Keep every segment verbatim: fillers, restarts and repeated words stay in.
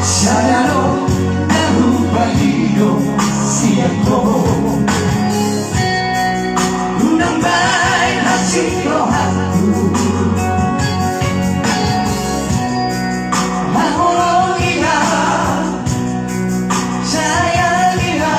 Sada do na hupangido sian ho. Unang baen hansit rohangku. Haholongi ma, sayangi ma.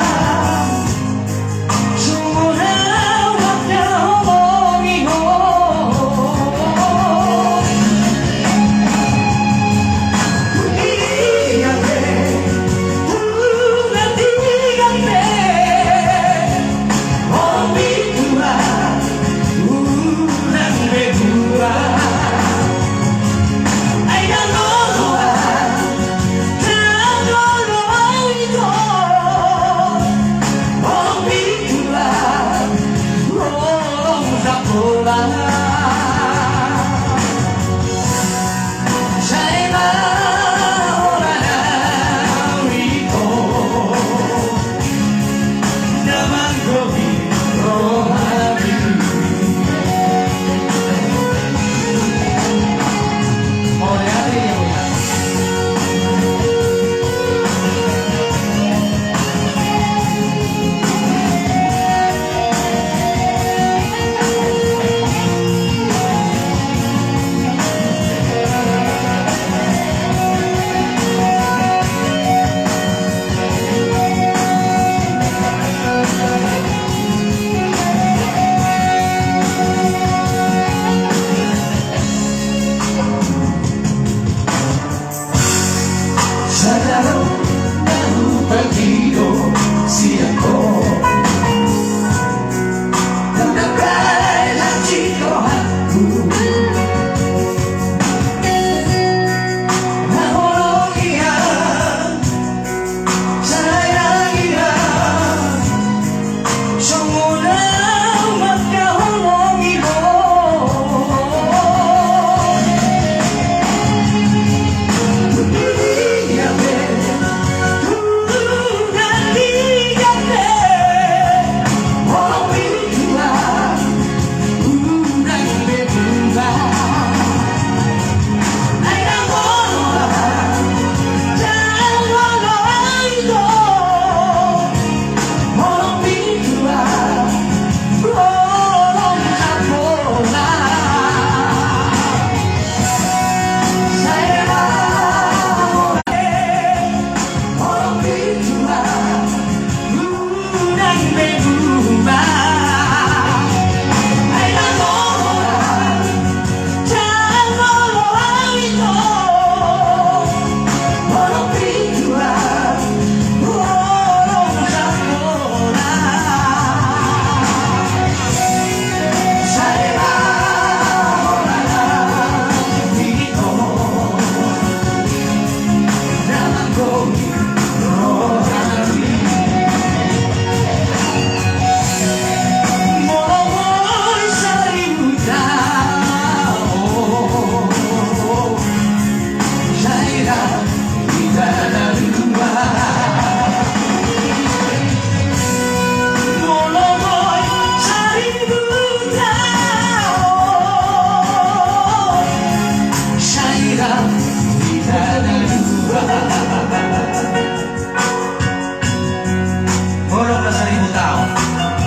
Holong na saribu taon.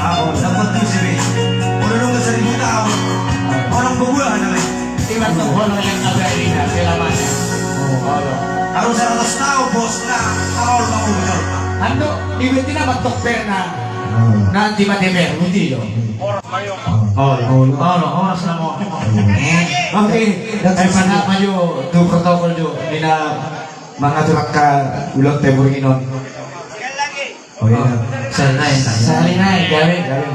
Apo, dapat tu sini. Holong na saribu taon. Holong bubuhan na. Ibarat tu holong yang abadi na selamanya. Holong. Kalau seratus taon, bos, na, taon mau betul. Ando, ibarat na batok per na. Nanti mate per, nanti lo. Holong, holong, holong, holong, sama. Oke, eh, mana maju tu protokol jo, dina mangatur angka ulang tahun on. Oh iya. Sahali nai, sahali nai, gabe, gabe.